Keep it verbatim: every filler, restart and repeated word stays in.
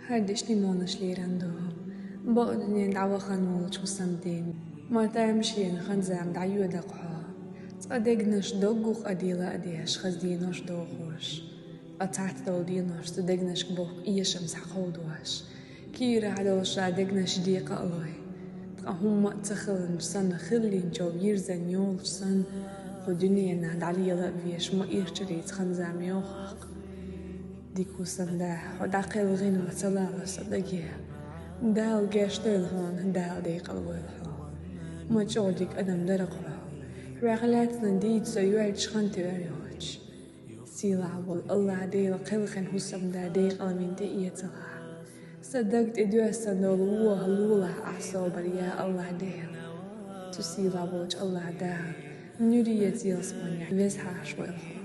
ХӀара дешни монаш леран ду. Бакъ дуьнен дӀавахан волчу хӀусамдин. Ма тамашийна хан зама дӀайоьдакъ хьо. Цкъа дегнаш доггух а дела а деш, хаза денош дохуш. Ткъа цхьацца долу денош цу дегнашка бохку эшам схьакховдош. Кийра хьадолуш ша дегнаш декъа а лой. Ткъа хӀумма а ца хилинчу санна, хиллинчул йирзан йолуш санна, хӀу дуьненна дӀалела а веш, ма ирчаллица хан зама йохахь. Дика хӀусамда, хьо дӀакхелхина ма ца лала со даге. Дала гечдойла хьуна, Дала декъала войла хьо. Ма чӀогӀа дика адам дара хьо. Хьоьга лаьцна дийца со йоьлча хан тӀе йоьлча. Сийлахь волу АллахӀ Дела кхелхина хӀусамда декъала вина тӀеэцалахь. Сан даг тӀе доьссан долу вон лолахь ахь собар, я АллахӀ Дела. Цу сийлахь волчу АллахӀ Дала нуьри ялсаманехь веза хьаша войла хьо.